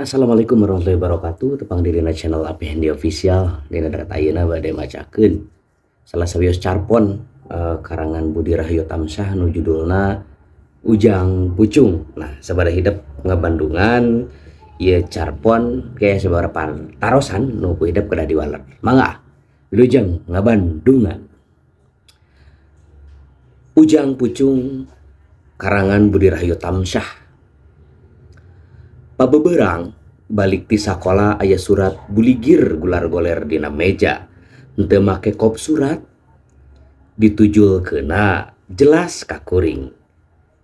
Assalamualaikum warahmatullahi wabarakatuh. Tepang dina channel Api Hendi Official. Dina darat ayeuna bade macakeun salah sawios carpon karangan Budi Rahayu Tamsyah nu judulna Ujang Pucung. Nah, sabada hidep ngabandungan ieu carpon ke sabaraha tarosan nu ku hidep kedah diwaler. Mangga wilujeng ngabandungan. Ujang Pucung karangan Budi Rahayu Tamsyah. Pabeberang balik ti sakola aya surat buligir gular goler dina meja. Henteu make kop surat ditujulkeunna jelas ka kuring.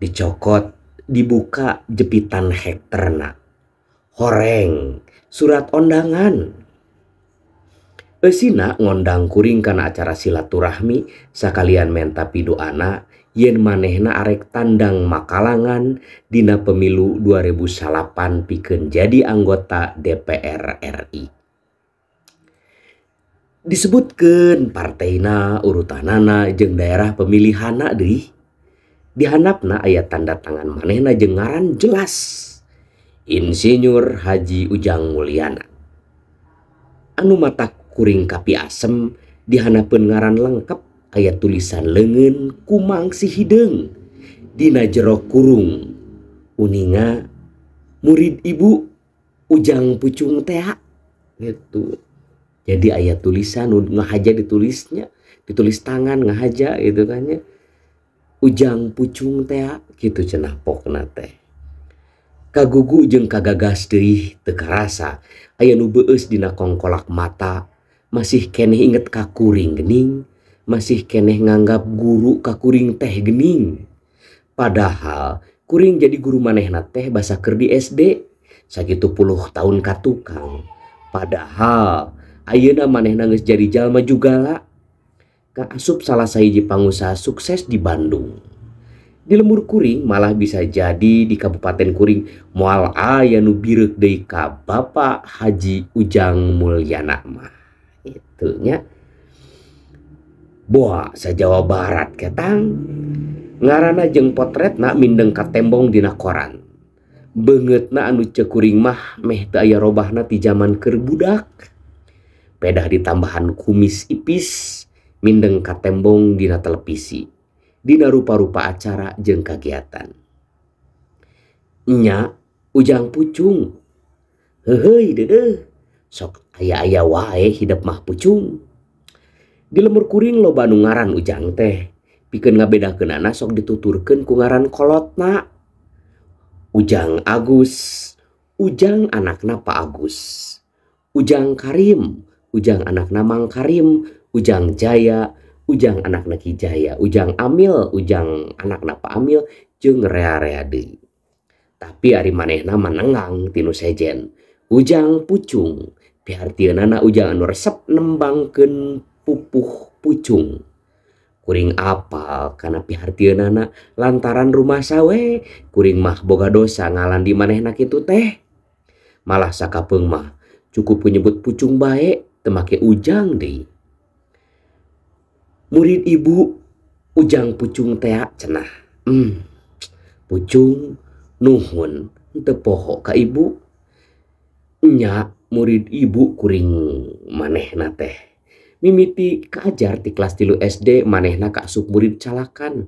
Dicokot, dibuka jepitan hekterna. Horeng surat ondangan. Eusina ngondang kuring kana acara silaturahmi sakalian menta pidoana yen manehna arek tandang makalangan dina pemilu 2009 pikeun jadi anggota DPR RI. Disebutkeun partaina, urutanana jeung daerah pemilihanna deui. Dihandapna aya tanda tangan manehna jeung ngaran jelas. Insinyur Haji Ujang Mulyana. Anu mata kuring kapiasem dihandapeun ngaran lengkap aya tulisan leungeun kumang si hideung dina jero kurung uninga murid ibu Ujang Pucung tea gitu. Jadi aya tulisan nu ngahaja ditulisnya, ditulis tangan ngahaja gitu kan ya. Ujang Pucung tea gitu cenah pokna teh. Kagugu jeung kagagas deui teu karasa aya nu beueus dina kongkolak mata, masih keneh inget ka kuring geuning, masih keneh nganggap guru ka kuring teh gening. Padahal kuring jadi guru manehna teh basa keur di SD sakitu puluh tahun ka tukang. Padahal ayeuna manehna geus jadi jalma jugala, kaasup salah sahiji pangusaha sukses di Bandung. Di lembur kuring malah bisa jadi di kabupaten kuring moal aya nu bireuk deui ka Bapak Haji Ujang Mulyana mah. Itunya. Boa sa Jawa Barat ketang ngaranna jeung potretna mindeng ka tembong dina koran. Beungeutna anu ceuk kuring mah meh teu aya robahna ti jaman keur budak. Pedah ditambahan kumis ipis mindeng ka tembong dina televisi. Dina rupa-rupa acara jeung kagiatan. Nya Ujang Pucung. Heuheuy deudeuh. Sok aya-aya wae hidep mah Pucung. Di lemur kuring loba nu ngaran Ujang teh. Pikeun ngabedakeunana sok dituturkeun ku ngaran kolotna. Ujang Agus, Ujang anakna Pak Agus. Ujang Karim, Ujang anakna Mang Karim, Ujang Jaya, Ujang anakna Ki Jaya, Ujang Amil, Ujang anakna Pak Amil jeung rea-rea deui. Tapi ari manehna mah nenggang tinu sejen. Ujang Pucung, pihartieunana Ujang anu resep nembangkeun pupuh pucung. Kuring apal kana pihartieunana lantaran rumasa we kuring mah boga dosa ngalan di manehna kitu teh. Malah sakapeung mah cukup menyebut pucung bae teu make Ujang deui. Murid ibu Ujang Pucung tea cenah. Pucung nuhun teu poho ka ibu. Nya murid ibu kuring manehna teh. Mimiti kaajar ti kelas 3 SD manehna kaasup murid calakan.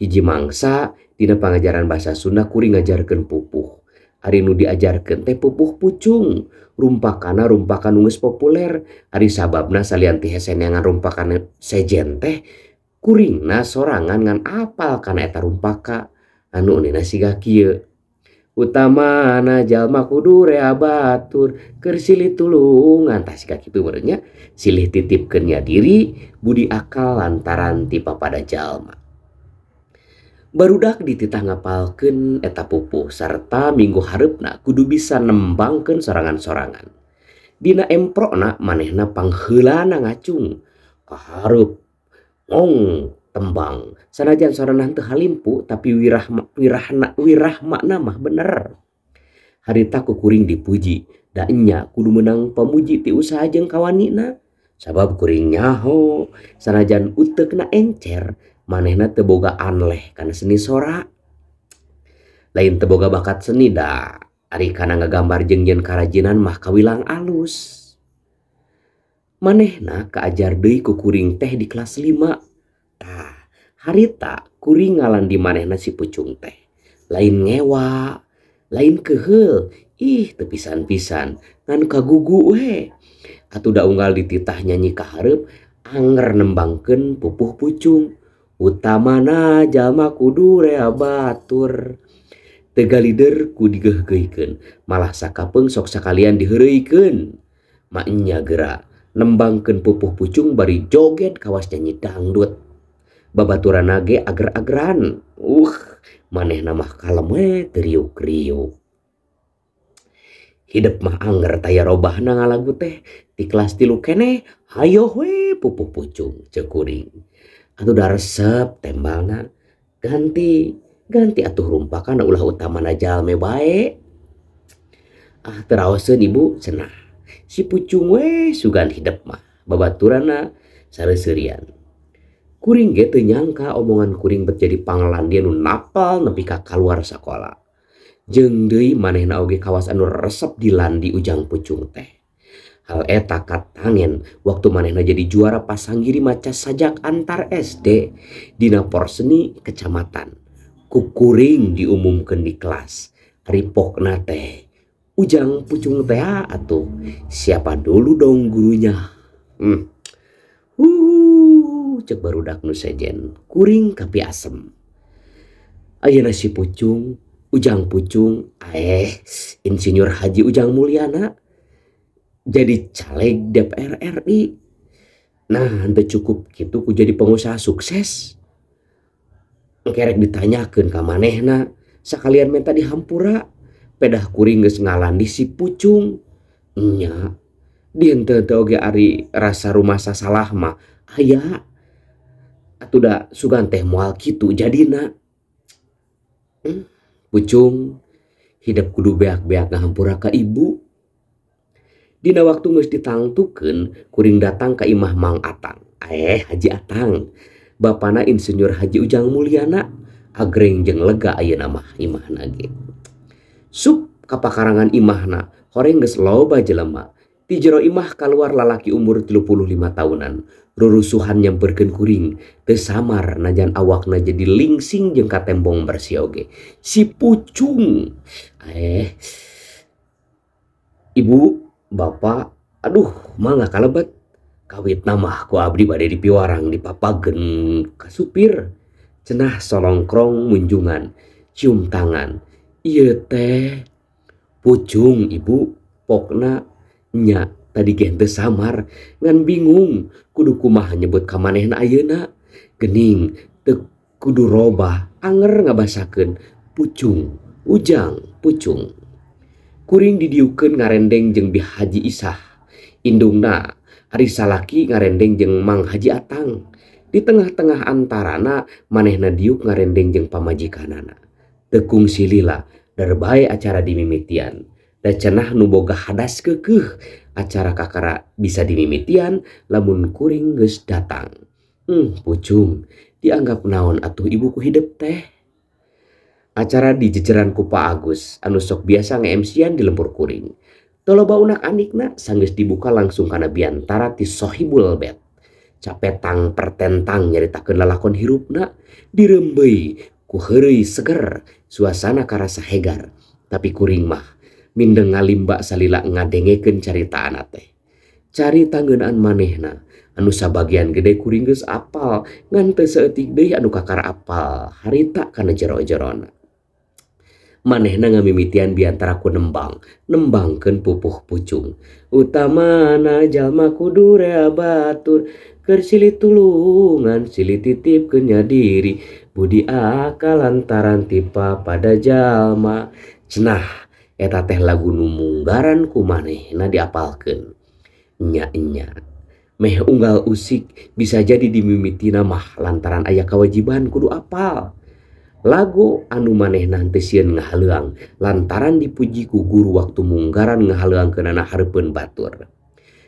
Hiji mangsa dina pangajaran bahasa Sunda kuring ngajarkeun pupuh. Ari nu diajarkeun teh pupuh pucung. Rumpakana rumpakan nu geus populer. Ari sababna salian ti hese neangan rumpakan sejen teh kuringna sorangan ngan apal kana eta rumpaka. Anu unina siga kieu. Utamana jalma kudu rea batur keur silih tulungan tah siga kitu meureun nya. Silih titipkeun nya diri budi akal lantaran ti papada jalma. Barudak dititah ngapalkeun eta pupuh sarta minggu hareupna kudu bisa nembangkeun sorangan-sorangan. Dina emprokna manehna pangheulana ngacung kahareup ngong tembang sanajan sorangan teu halimpu tapi wirah makna mah bener. Harita ku kuring dipuji da nya kudu meunang pamuji ti usaha jeung kawanina sabab kuring nyaho sanajan uteukna encer manehna teu boga anleh kana seni sora. Lain teu boga bakat seni da Ari kana ngagambar jeung nyeun karajinan mah kawilang alus. Manehna kaajar deui ku kuring teh di kelas 5. Tah, harita kuring ngalandi manehna si Pucung teh. Lain ngewa, lain keheul, ih teu pisan-pisan ngan kagugu we. Atuh da unggal dititah nyanyi ka hareup anger nembangkeun pupuh pucung. Utamana jalma kudu rea batur. Teu galider ku digeugeuhkeun, malah sakapeung sok sakalian diheureuykeun. Maenya geura nembangkeun pupuh pucung bari joget kawas nyanyi dangdut. Babaturanna ge ager-ageran. Manehna mah kalem we teu riuk-riuk. Hidep mah anger taya robahna ngalagu teh. Ti kelas 3 keneh hayoh we pupuh pucung ceuk kuring. Atuh da resep tembalna ganti ganti atuh rumpakan ulah utamana jalme bae. Ah teu raoseun ibu cenah. Si Pucung we sugan hidep mah babaturanna sareuserian. Kuring ge teu nyangka omongan kuring bet jadi panglandia nu napal nepi ka kaluar sakola. Jeung deui manehna oge kawas anu resep dilandi Ujang Pucung teh. Hal eta katangen waktu manehna jadi juara pasanggiri maca sajak antar SD dina porseni kecamatan. Ku kuring diumumkeun di kelas. Ari pokna teh Ujang Pucung teh atuh siapa dulu dong gurunya. Cek barudak nu sejen kuring kapiasem. Ayeuna si Pucung, Ujang Pucung, Insinyur Haji Ujang Mulyana jadi caleg DPR RI. Nah, henteu cukup kitu ku jadi pengusaha sukses. Kerek ditanyakeun ka manehna, sakalian menta dihampura, pedah kuring geus ngalandi si Pucung. Nya, dihenteu teh oge ari rasa rumasa salah mah aya. Atuh da sugan teh moal kitu jadina. Pucung hidep kudu beak-beak ngahampura ka ibu. Dina waktu geus ditangtukeun kuring datang ka imah Mang Atang. Haji Atang. Bapana Insinyur Haji Ujang Mulyana agreng jeung lega ayeuna mah imahna ge. Sup ka pakarangan imahna horeng geus loba jelema. Ti jero imah kaluar lalaki umur 35 tahunan. Rurusuhan nyamperkeun kuring teu samar najan awakna jadi lingsing jeung katembong bersih oge. Si Pucung. Ibu, bapak, aduh mangga kalebet. Kawitna mah ku abdi bade dipiwarang dipapagen ka supir. Cenah solongkrong munjungan, cium tangan. Ieu teh Pucung ibu, pokna nya tadi ge henteu samar ngan bingung kudu kumaha nyebut ka manehna ayeuna. Gening teu kudu robah anger ngabasakeun Pucung, Ujang, Pucung. Kuring didiukeun ngarendeng jeung Bi Haji Isah. Indungna ari salaki ngarendeng jeung Mang Haji Atang. Di tengah-tengah antarana manehna diuk ngarendeng jeung pamajikanana. Teu kungsi lila dar bae acara dimimitian. Da cenah nu boga hadas keukeuh acara kakara bisa dimimitian lamun kuring geus datang. Pucung dianggap naon atuh ibuku hidep teh. Acara dijejeran ku Pak Agus anu sok biasa nge-MC-an di lembur kuring. Teu loba unak anikna sanggeus dibuka langsung kana biantara ti Sohibul Bet. Capetang pertentang nyaritakeun lalakon hirupna dirembeuy ku heureuy seger suasana karasa hegar. Tapi kuring mah mindeng ngalimba salila ngadengekeun caritaana teh. Carita ngeunaan manehna anu sabagian gede kuring geus apal ngan teu saeutik deui anu kakara apal harita kana jero-jerona. Manehna ngamimitian biantara ku nembang, nembangkeun pupuh pucung. Utamana jalma kudu rea batur, keur silih tulungan silih titipkeun nya diri, budi akal lantaran tipa pada jalma. Cenah eta teh lagu nu munggaran ku manehna diapalkeun. Nya-nya meh unggal usik bisa jadi dimimitina mah lantaran aya kewajiban kudu apal. Lagu anu manehna teu sieun ngahaleuang lantaran dipuji ku guru waktu munggaran ngahaleuangkeunana hareupeun batur.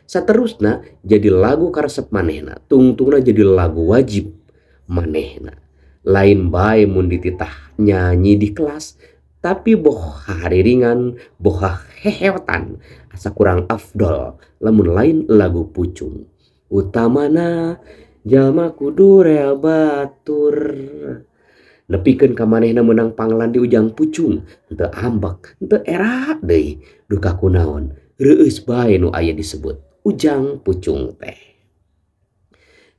Saterusna jadi lagu karesep manehna, tungtungna jadi lagu wajib manehna. Lain bae mun dititah nyanyi di kelas, Tapi boh hahariringan, boh heheotan, asa kurang afdol lamun lain lagu pucung. Utamana jalma kudu rel batur. Nepikeun ka manehna meunang panglan di Ujang Pucung, henteu ambek, henteu era deui. Duka kunaon, reueus bae nu aya disebut Ujang Pucung teh.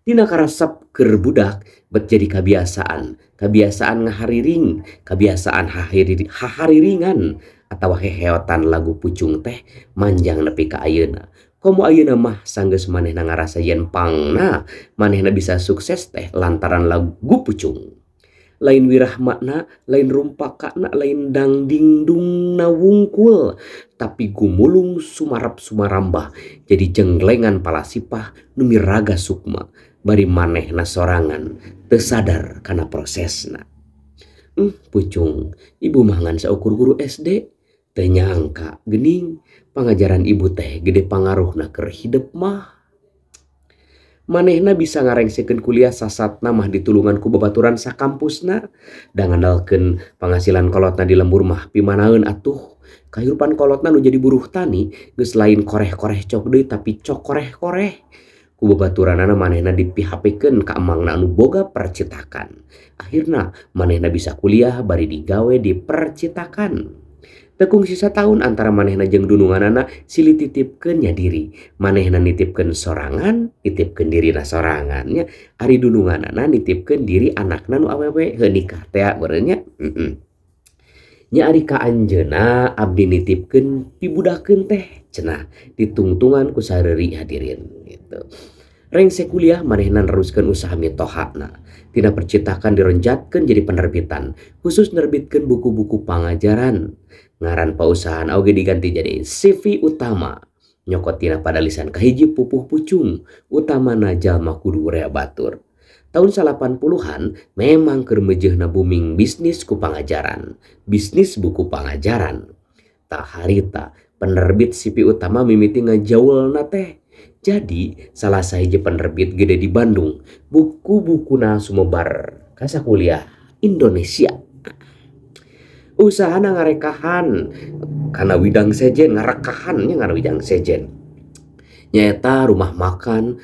Tina karasep keur budak bet jadi kabiasaan, kabiasaan ngahariring, kabiasaan hahariringan atawa heheotan lagu pucung teh manjang nepi ka ayeuna. Komo ayeuna mah sanggeus manehna ngarasa yen pangna manehna bisa sukses teh lantaran lagu pucung. Lain wirahmana, lain rumpakana, lain dangdingdungna wungkul, tapi gumulung sumarap sumarambah jadi jenglengan palasipah nu miraga sukma bari manehna sorangan teu sadar kana prosesna. Pucung, ibu mah ngan saukur guru SD, teu nyangka geuning pangajaran ibu teh gede pangaruhna keur hidep mah. Manehna bisa ngarengsekeun kuliah sasatna mah ditulungan ku babaturan sakampusna, da ngandalkeun panghasilan kolotna di lembur mah pimanaeun atuh. Kahirupan kolotna nu jadi buruh tani geus lain koreh-koreh cok deui tapi cok koreh-koreh. Ku babaturanana manehna dipihapekeun ka emangna anu boga percetakan. Akhirna manehna bisa kuliah bari digawe di percetakan. Tekung sisa tahun antara manehna jeung dununganana silih titipkeun nya diri. Manehna nitipkeun sorangan, nitipkeun dirina sorangan nya. Ari dununganana nitipkeun diri anakna nu awewe heuh nikah teh meureun nya. Nya ari ka anjeunna abdi nitipkeun pibudakeun teh cenah ditungtungan ku sareuri hadirin gitu. Rengse kuliah manehna neruskeun usaha mitohana. Tina percetakan dironjatkeun jadi penerbitan, khusus nerbitkeun buku-buku pangajaran. Ngaran pausahaan oge diganti jadi CV Utama. Nyokot tina padalisan kahiji pupuh pucung, utamana jalma kudu rea batur. Tahun 80-an memang keur meujeuhna booming bisnis ku pangajaran, bisnis buku pangajaran. Tah harita penerbit CV Utama mimiti ngajaulna teh. Jadi salah sahiji penerbit gede di Bandung, buku-bukuna sumebar ka sakuliah Indonesia. Usahana ngarekahan kana widang sejen, ngarekahan nya kana widang sejen. Nyaeta rumah makan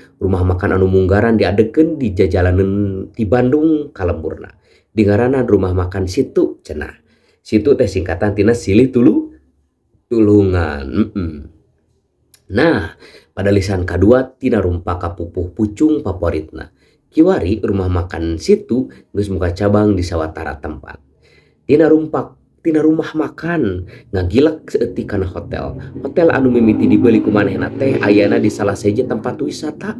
anu munggaran diadekeun di jajalanan di Bandung ka lemburna. Dingaranan rumah makan situ cenah. Situ teh singkatan tina silih tulungan. Nah, pada lisan kadua tina rumpaka pupuh pucung favoritna. Kiwari rumah makan situ geus muka cabang di sawatara tempat. Tina rumah makan ngagilek seeutik kana hotel. Hotel anu mimiti dibeli ku manehna teh ayana di salah seje tempat wisata.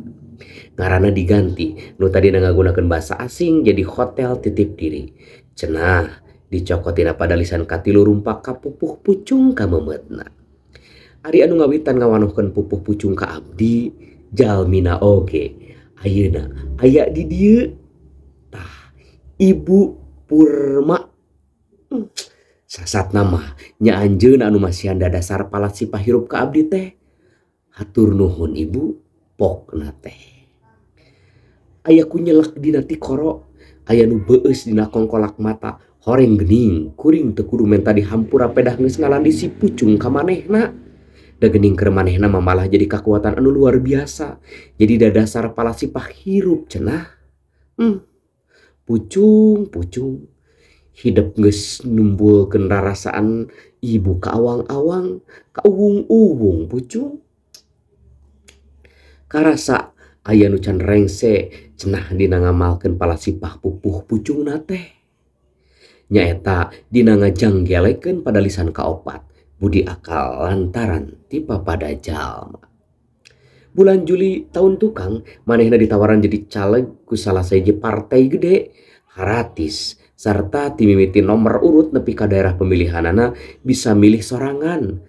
Ngaranna diganti, nu tadina ngagunakeun bahasa asing jadi hotel titip diri. Cenah dicokot tina padalisan katilu rumpaka pupuh pucung ka meumeutna. Ari anu ngawitan ngawanohkeun pupuh pucung ka abdi jalmina oge. Ayeuna aya di dieu. Tah, Ibu Purma. Sasatna mah nya anjeunna anu masihan dadasar palasipah hirup ka abdi teh. Hatur nuhun ibu pokna teh. Aya ku nyelek dina tikoro, aya nu beueus dina kongkolak mata, horeng geuning kuring teu kudu menta dihampura pedah geus ngalandi si pucung ka manehna. Da geuning keur manehna mah malah jadi kakuatan anu luar biasa. Jadi dadasar palasipah hirup cenah. Pucung pucung hidep geus numbulkeun rarasaan ibu ka awang-awang, ka uwung-uwung pucung. Karasa aya nu can rengse cenah dina ngamalkeun palasipah pupuh pucungna teh. Nyaeta dina ngajanggelekeun pada lisan kaopat budi akal lantaran tipe pada jalma. Bulan Juli tahun tukang manehna ditawaran jadi caleg ku salah sahiji partai gede haratis sarta timimiti nomor urut nepi ka daerah pemilihanana bisa milih sorangan.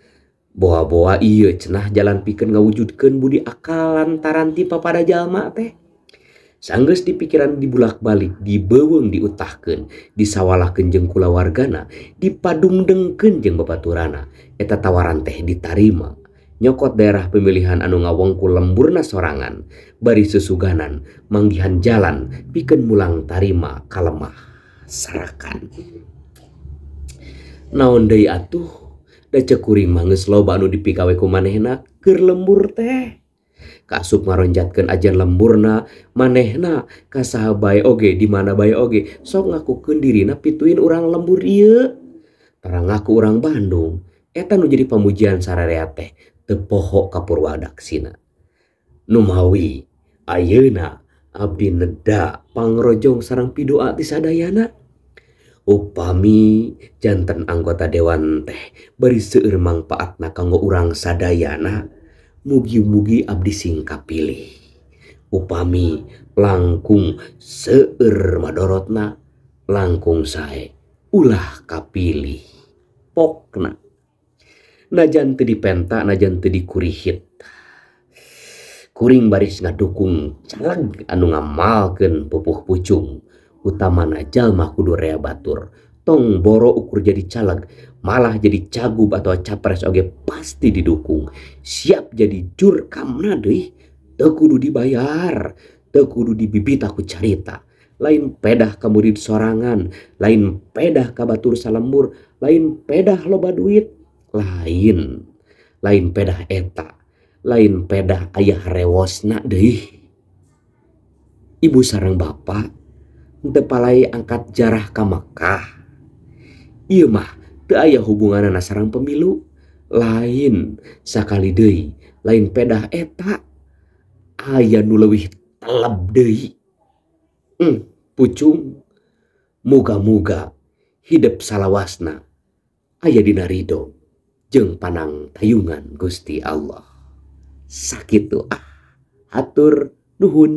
Boa-boa ieu cenah jalan pikeun ngawujudkeun budi akal lantaran tipe pada jalma teh. Sanggeus dipikiran dibulak-balik, dibeuweung diutahkeun, disawalahkeun jeung kulawargana, dipadungdengkeun jeung babaturana. Eta tawaran teh ditarima. Nyokot daerah pemilihan anu ngawengku lemburna sorangan, bari susuganan, manggihan jalan pikeun mulang tarima kalemah sarakan. Naon deui atuh, da ceuk kuring mah geus loba anu dipikawe ku manehna keur lembur teh. Kaasup ngaronjatkeun ajen lemburna manehna ka saha bae oge di mana bae oge sok ngakukeun dirina pituin urang lembur ieu. Tara ngaku urang Bandung, eta nu jadi pamujian sararea teh teu poho ka Purwadaksina. Numawi ayeuna abdi neda pangrojong sareng pidoa ti sadayana. Upami janten anggota dewan teh bari seueur mangpaatna kanggo urang sadayana, mugi-mugi abdi sing kapilih. Upami langkung seueur madorotna, langkung sae ulah kapilih. Pokna najan teu dipenta, najan teu dikurihit, kuring baris ngadukung caleg anu ngamalkeun pupuh pucung. Utamana jalma kudu rea batur, tong boro ukur jadi caleg, malah jadi cagub atau capres oge pasti didukung. Siap jadi jurkamna deui, teu kudu dibayar, teu kudu dibibita ku carita. Lain pedah ka murid sorangan, lain pedah ka batur salembur, lain pedah loba duit, lain, lain pedah eta, lain pedah ayah rewosna deui. Ibu sareng bapak teu palai angkat jarah ka Mekah. Ieu mah teu aya hubunganna sareng pemilu. Lain sakali deui, lain pedah eta, aya nu leuwih teleb deui. Pucung, muga-muga hidep salawasna aya dina ridho jeung panang tayungan Gusti Allah. Sakitu ah, hatur nuhun.